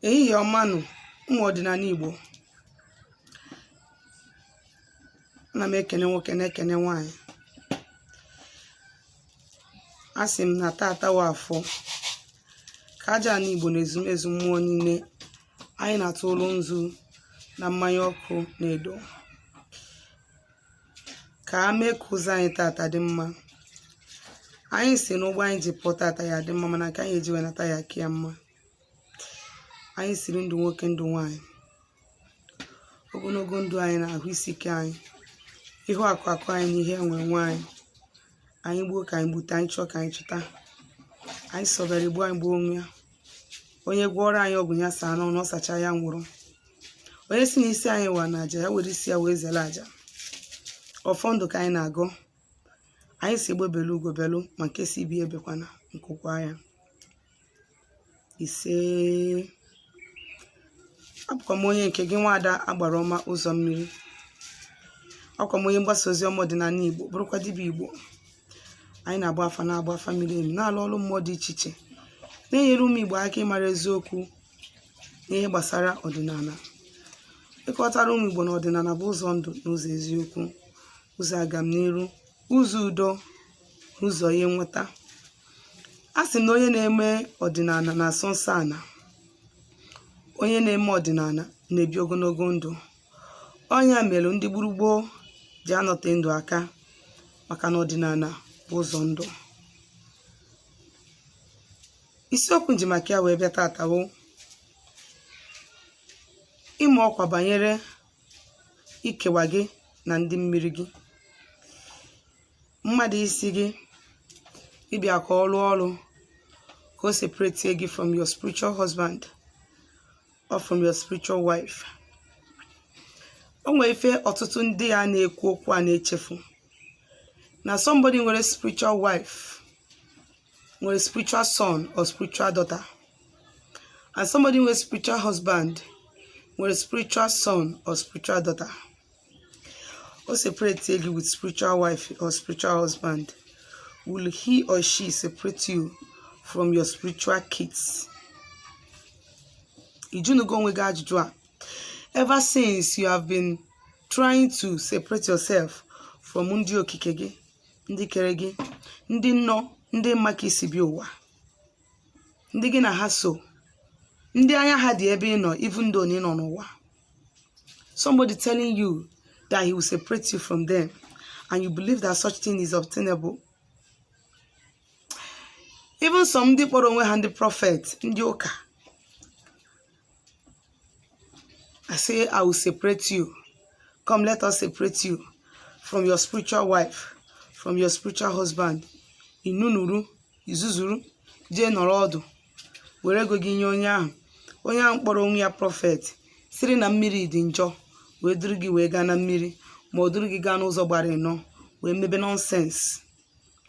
Ehihie ọma nụ, ụmụ ọdịnala Igbo. Ana m ekene nwoke, na-ekene nwaanyị. A sị m na tata wụ afọ, ka aja ana Igbo na ezumezu mmụọ niile anyị na-atụrụ nzu na mmanya ọkụ na edo, ka a mee ka ụzọ anyị tata dị mma. Anyị si n'ụgbọ anyị ji pụọ tata ya dị mma, mana nke anyị eji wenata ya ka ya mma. Anyị siri ndụ nwoke, ndụ nwaanyị, ogologo ndụ anyị na ahụ isi ike anyị, ihu akụ akụ anyị na ihe enwe nwe anyị. Anyị gbuo ka anyị gbute, anyị chụọ ka anyị chụta. Anyị sọbara igbu anyị gbuo onwe ya. Onye gwọrọ anyị ọgwụ ya saa n'ọnụ, ọ sacha ya nwụrụ. Onye si na isi anyị wa na aja, ya were isi ya wee zere aja. Ọfọ ndụ ka anyị na-agọ. Anyị si egbe belu, ugo belu, ma nke si ibe ebekwana, nku kwaa ya. Ise. Abụkwa m onye nke gị, nwaada Agbara Ọma Ụzọ Mmiri. Abụkwa m onye mgbasa ozi ọma ọdịnala Igbo, bụrụkwa dibịa Igbo. Anyị na-agba afa, na-agba afa miri emi, na-alụ ọrụ mmụọ dị iche iche, na-enyere ụmụ Igbo aka ịmara eziokwu n'ihe gbasara ọdịnala, ịkọtara ụmụ Igbo na ọdịnala bụ ụzọ ndụ na ụzọ eziokwu, ụzọ agamniru, ụzọ udo na ụzọ ihe nweta. A sị m na onye na-eme ọdịnala na-asọ nsọ ana. Onye na-eme ọdịnala na-ebi ogologo ndụ. Ọ nya mere ndị gburu gboo ji anọte ndụ aka, maka na ọdịnala bụ ụzọ ndụ. Isiokwu m ji maka ya wee bịa tata bụ ịma ọkwa banyere ikewa gị na ndị mmiri gị. Mmadụ isi gị ịbịa ka ọ rụọ ọrụ ka o separate gị from your spiritual husband or from your spiritual wife. O nwere ife ọtụtụ ndị a na-ekwu okwu a na-echefu, na somebody nwere spiritual wife nwere spiritual son or spiritual daughter, and somebody nwere spiritual husband nwere spiritual son or spiritual daughter. O separate gị with spiritual wife or spiritual husband, will he or she separate you from your spiritual kids? Ị jụnụgo onwe gị ajụjụ a? Ever since you have been trying to separate yourself from ndị okike gị, ndị kere gị, ndị nnọọ, ndị mma ka isi bịa ụwa, ndị gị na ha so, ndị anya ha dị ebe ị nọ, even though na ị nọ n'ụwa, somebody telling you that he will separate you from them, and you believe that such thing is obtainable. Even some ndị kpọrọ onwe ha ndị prophet, ndị ụka, I say, "I will separate you. Come, let us separate you from your spiritual wife, from your spiritual husband." Inunuru izuzuru jee nọrọ ọdụ, were ego gị nye onye ahụ, onye ahụ kpọrọ onwe ya prophet, sịrị na mmiri dị njọ, wee duru gị wee gaa na mmiri, ma ọ duru gị gaa n'ụzọ gbara ịnọ wee mebe nonsense,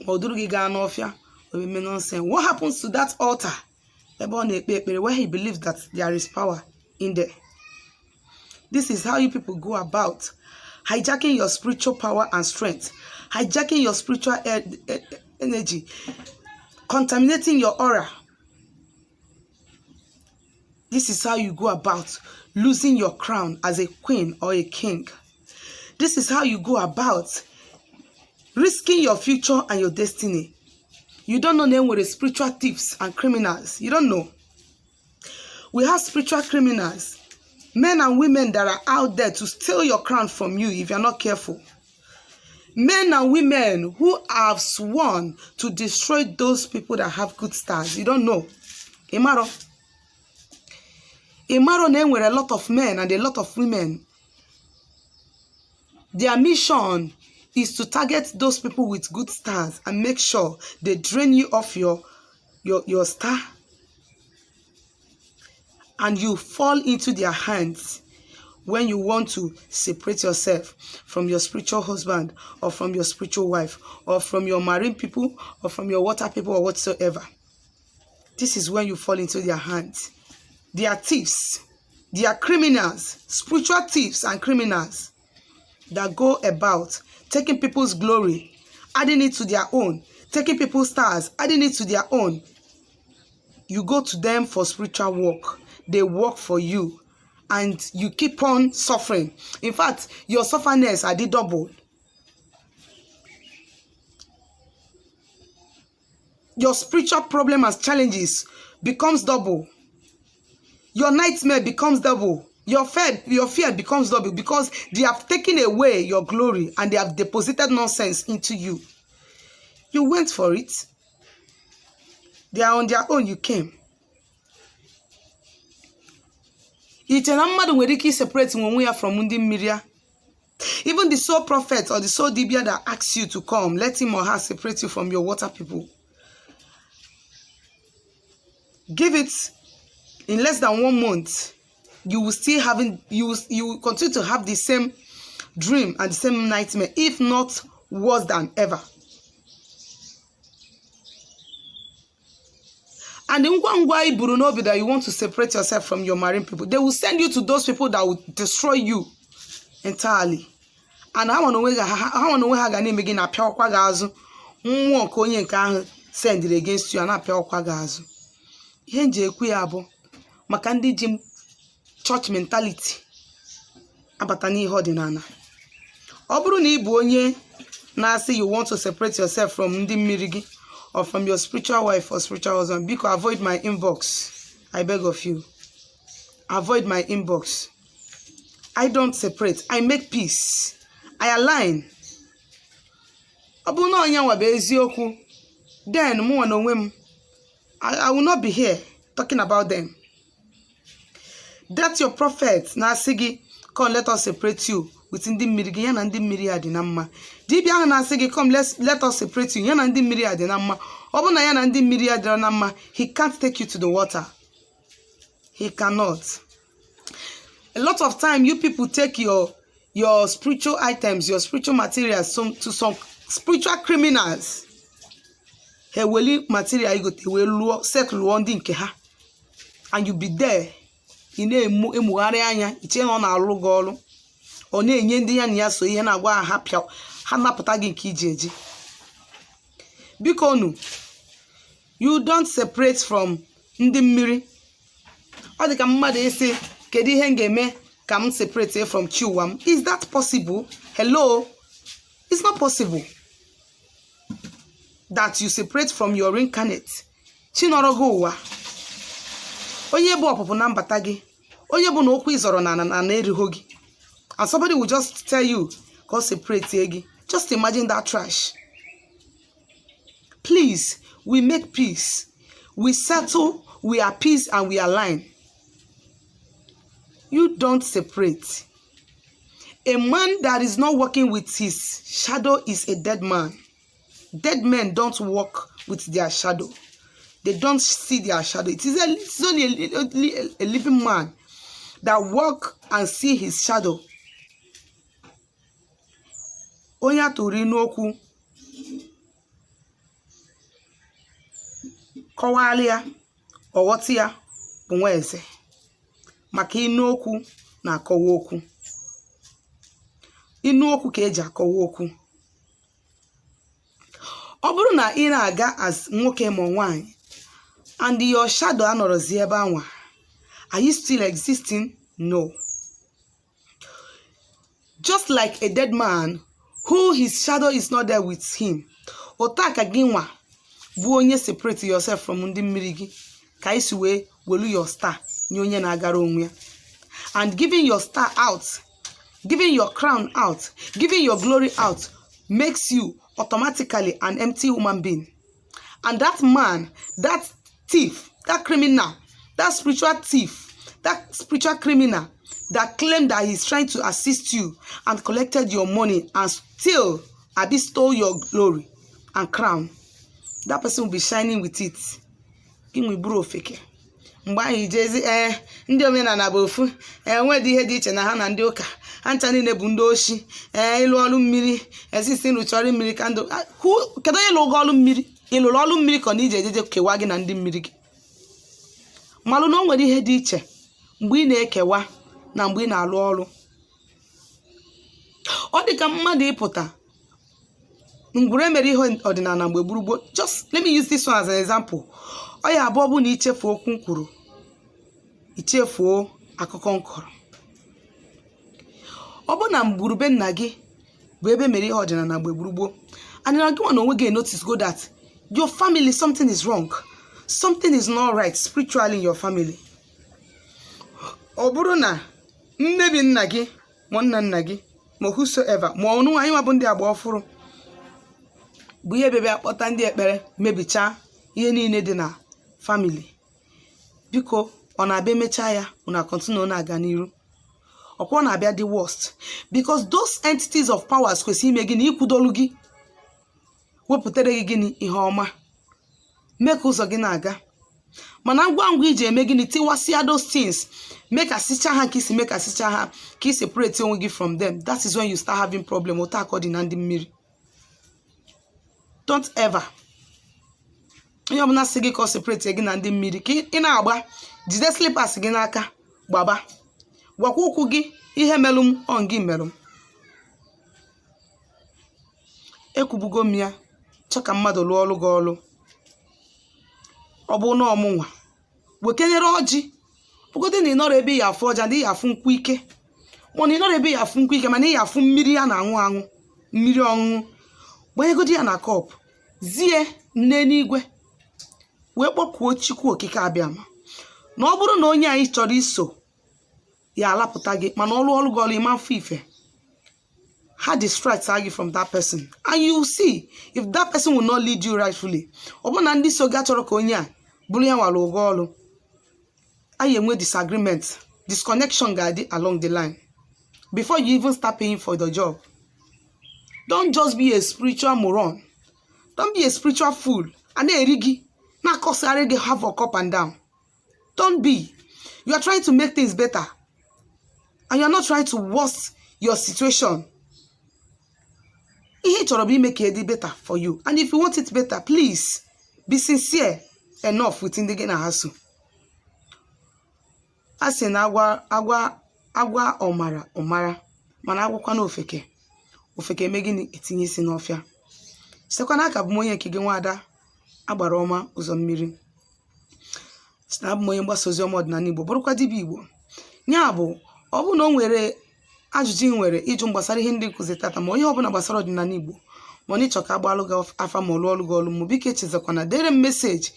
ma ọ duru gị gaa n'ọfịa wee mebe nonsense. What happens to that altar ebe ọ na-ekpe ekpere, where he believes that there is power in there? This is how you people go about hijacking your spiritual power and strength, hijacking your spiritual energy, contaminating your aura. This is how you go about losing your crown as a queen or a king. This is how you go about risking your future and your destiny. You don't know na enwere spiritual thieves and criminals. You don't know. We have spiritual criminals, men and women that are out there to steal your crown from you if you're not careful. Men and women who have sworn to destroy those people that have good stars. You don't know. Ị marọ. Ị marọ na enwere a lot of men and a lot of women. Their mission is to target those people with good stars and make sure they drain you of your star and you fall into their hands when you want to separate yourself from your spiritual husband or from your spiritual wife or from your marine people or from your water people or whatsoever. This is when you fall into their hands. They are thieves. They are criminals, spiritual thieves and criminals that go about taking people's glory, adding it to their own, taking people's stars, adding it to their own. You go to them for spiritual work, they work for you, and you keep on suffering. In fact, your sufferness are the double. Your spiritual problem and challenges becomes double. Your nightmare becomes double. Your fear becomes double because they have taken away your glory and they have deposited nonsense into you. You went for it. They are on their own. You came. Iche na mmadụ nwere ike separate onwe ya from ndị mmiri ya? Even the sole prophet or the sole dibia that asks you to come, let him or her separate you from your water people. Give it in less than one month, you will still having you will continue to have the same dream and the same nightmare, if not worse than ever. And ngwa ngwa i buru n'obi that you want to separate yourself from your marine people, they will send you to those people that will destroy you entirely. And ha nwa na onwe ha ga na-eme gị na-apịawakwa gị azụ. Mmụọ nke onye nke ahụ sendịrị against you a na-apịawakwa gị azụ. Ihe m ji ekwu ya bụ maka ndị ji church mentality abata n'ihe ọdịnala. Ọ bụrụ na ị bụ onye na-asị you want to separate yourself from ndị mmiri gị or from your spiritual wife or spiritual husband, biko, avoid my inbox. I beg of you, avoid my inbox. I don't separate. I make peace. I align. Ọ bụrụ na onye nwa bụ eziokwu, then mụnwa na onwe m, I will not be here talking about them. That your prophet na-asị gị, "Come, let us separate you with ndị mmiri gị," ya na ndị mmiri ya dị na mma. Dibịa ahụ na-asị gị, "Come, let us separate you," ya na ndị mmiri ya dị na mma. Ọ bụrụ na ya na ndị mmiri ya dịrọ na mma, he can't take you to the water. He cannot. A lot of time, you people take your spiritual items, your spiritual materials to some spiritual criminals. Ha eweli material igote wee lụọ, set lụọ ndị nke ha, and you be there, ị na-emu emugharị anya, iche na ọ na-alụ gị ọrụ. Ọ na-enye ndị ya na ya so ihe na-agwa ha, ha pịa ha napụta gị nke iji eji. Biko nu, you don't separate from ndị mmiri. Ọ dị ka mmadụ ịsị, "Kedu ihe m ga-eme ka m separate from chi ụwa m?" Is that possible? Hello? It's not possible that you separate from your reincarnate. Chi nọrọ gị ụwa, onye bụ ọpụpụ na mbata gị, onye bụ na okwu ịzọrọ na eriho gị, and somebody will just tell you ka ọ separate gị. Just imagine that trash. Please, we make peace, we settle, we are peace and we align. You don't separate. A man that is not working with his shadow is a dead man. Dead men don't walk with their shadow. They don't see their shadow. It is only a living man that walk and see his shadow. Onye a tụrụ inu okwu kọwalị ya, ọghọta ya bụ nwa eze, maka inu okwu na-akọwa okwu. Inu okwu ka eji akọwa okwu. Ọ bụrụ na ị na-aga as nwoke ma nwaanyị and your shadow anọrọzi ebe anwa, are you still existing? No. Just like a dead man who his shadow is not there with him, otu a ka gị nwa bụ onye separate yourself from ndị mmiri gị ka isi wee welu your star nye onye na-agara onwe ya. And giving your star out, giving your crown out, giving your glory out makes you automatically an empty human being. And that man, that thief, that criminal, that spiritual thief, that spiritual criminal that claimed that he's trying to assist you and collected your money and still abi stole your glory and crown, that person will be shining with it. Gị nwe bụrụ ofeke. Mgbe ahụ ijezi, ee, ndị omenala bụ ofu, ee, nwedị ihe dị iche na ha na ndị ụka, ha ncha niile bụ ndị oshi. Ee, ịlụ ọrụ mmiri esisi rụcha ọrụ mmiri ka ndụ. Kedu onye lụgo ọrụ mmiri? Ị lụrụ ọrụ mmiri ka ọ na ije ejeje kewa gị na ndị mmiri gị? Malụ na o nwere ihe dị iche mgbe ị na-ekewa na mgbe ị na-alụ ọrụ. Ọ dị ka mmadụ ịpụta ngwuru emere ihe ọdịnala mgbe gburugburu. Just let me use this one as an example. Ọ ya abụọ bụ na ichefu okwu m kwuru, ichefuo akụkọ m kọrọ. Ọ bụ na mgburube nna gị bụ ebe mere ihe ọdịnala mgbe gburugburu, and na gị nwa na onwe gị notice go that your family, something is wrong, something is not right spiritually in your family. Ọ bụrụ na mmebi nna gị ma nna nna gị ma whosoever, ma ọnụ anyị nwa bụ ndị agba ọfụrụ, bụ ihe bịa kpọta ndị ekpere mebichaa ihe niile dị na family, biko, ọ na-abịa emechaa ya, una continue na-aga n'iru. Ọkwa ọ na-abịa dị worst, because those entities of powers kwesịrị ime gịnị? Ikwudolu gị, wepụtara gị gịnị? Ihe ọma, mee ka ụzọ gị na-aga. Mana ngwa ngwa iji eme gịnị? Tiwasịa those things, mekasịcha ha, ka isi mekasịcha ha, ka ị separate onwe gị from them, that is when you start having problem. Otu aka ọ dị na ndị mmiri. Don't ever, onye ọbụla sị gị ka ọ separate gị na ndị mmiri, ka ị na-agba, jide slippers gị n'aka, gbaba, gwakwa ụkwụ gị ihe melụ m, ọ gị melụ m. Ekwubugo m ya, chọ ka mmadụ lụọ ọlụ gị ọlụ, ọ bụ na ọmụnwa wekenyere ọjị, bụgodị na ị nọrọ ebe ị ya afụ ọja, ndị ị ya afụ nkwụ ike, mana ị nọrọ ebe ị ya afụ nkwụ ike, mana ị ya afụ mmiri a na-aṅụ aṅụ, mmiri ọṅụṅụ, gbanyegodi ya na cup, zie n'eluigwe, wee kpọkuo Chukwu Okike Abịama na ọ bụrụ na onye anyị chọrọ iso ya alapụta gị, mana ọlụ ọlụ gị ọlụ, ịma mfe ife ha distract gị from that person, and you see if that person will not lead you rightfully. Ọ bụrụ na ndị so gị achọrọ ka onye a bụrụ ya nwara ụgwọ ọlụ, anyị enwe disagreement, disconnection ga-adị along the line before you even start paying for the job. Don't just be a spiritual moron, don't be a spiritual fool. A na-eri gị, na-akọsarị gị havoc up and down. Don't be. You are trying to make things better and you are not trying to worse your situation. Ihe ị chọrọ bụ ime ka dị better for you, and if you want it better, please be sincere enough with ndị gị na ha so. A sị na agwa agwa agwa ọmara ọmara, mana agwakwa na ofeke ofeke eme gịnị? Etinye isi n'ọfịa. Sitekwa n'aka bụ m onye nke gị, nwaada agbara ọma ụzọ mmiri, site na abụ m onye mgbasa ozi ọma ọdịnala Igbo, bụrụkwa dibịa Igbo. Ya bụ, ọ bụrụ na o nwere ajụjụ ị nwere ịjụ gbasara ihe ndị nkụzi tata, ma onye ọbụla gbasara ọdịnala Igbo, ma ọ ịchọ ka agbalụ gị afa, ma ọ lụọ ọlụ gị ọlụ mụ, biko echezakwana dere m message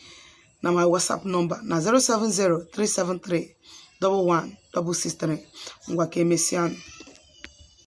na my WhatsApp number na 07037311663. Ngwa, ka emesịanụ.